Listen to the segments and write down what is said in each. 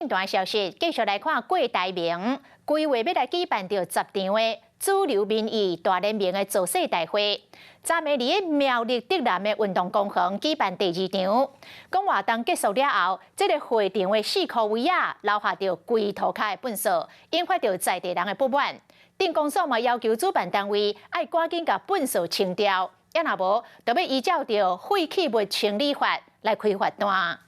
段消息，繼續來看郭台銘規劃欲來舉辦著十場的主流民意大聯盟的造勢大會。昨暝佇咧苗栗竹南的運動公園舉辦第二場。講活動結束了後，這个會場的四箍圍仔留下著規塗跤的糞埽，引發著在地人的不滿。鎮公所嘛要求主辦單位愛趕緊共糞埽清掉，抑若無，就欲依照著廢棄物清理法來開罰單。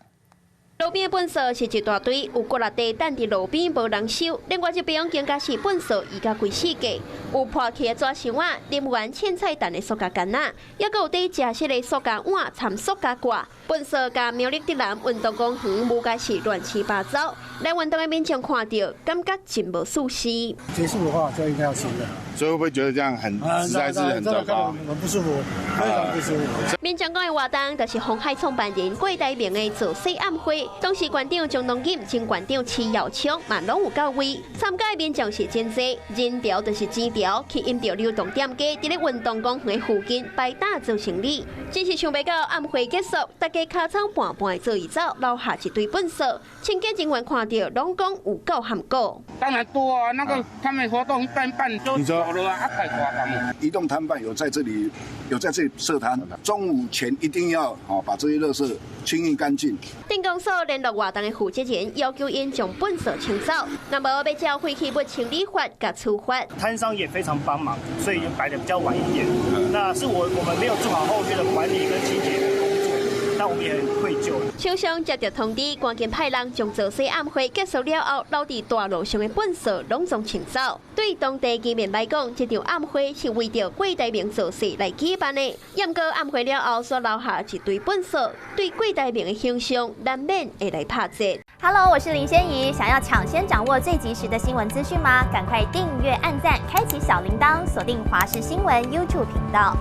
路邊糞埽是一大堆，有幾若塊擲佇路邊無人收。另外一邊更加是糞埽移甲規世界，有破去的紙箱仔、啉完凊彩擲的塑膠罌仔，抑閣有佇食食的塑膠碗摻塑膠蓋。糞埽共苗栗竹南運動公園霧甲是亂七八糟。來運動的民眾看著，感覺真無舒適。結束的話就應該要清了。所以會不會覺得這樣很實在是很糟糕？很不舒服，非常不舒服。民眾講的活動就是鴻海創辦人郭台銘的造勢暗會，當時縣長張東錦、前縣長徐耀昌嘛攏有到位，參加的民眾是真濟，人潮就是錢潮，吸引著流動店家佇咧運動公園附近擺檔做生意。真是想袂到暗會結束，大家尻槍伴伴做伊走，留下一堆糞埽。清潔人員看著攏講有夠含糊。當然多啊，那個他們活動辦辦就走了啊，太誇張。移動攤販有在這裡，有在這裡設攤，中午前一定要哦把這些垃圾清運乾淨。鎮公所聯絡活動的負責人，要求𪜶將糞埽清走，若無欲照廢棄物清理法共處罰。攤商也非常幫忙，所以擺得比較晚一點。那是我們沒有做好後續的管理跟清潔的工作，那我們也很愧疚。廠商接著通知，趕緊派人將造勢暗會結束了後，留佇大路上的糞埽攏總清走。對當地居民來講，這場暗會是為著郭台銘造勢來舉辦的。毋過暗會了後所留下一堆糞埽，對郭台銘的形象難免會來拍折。 Hello，我是林仙怡，想要搶先掌握最及時的新聞資訊嗎？趕快訂閱、按讚、開啟小鈴鐺，鎖定華視新聞 YouTube 頻道。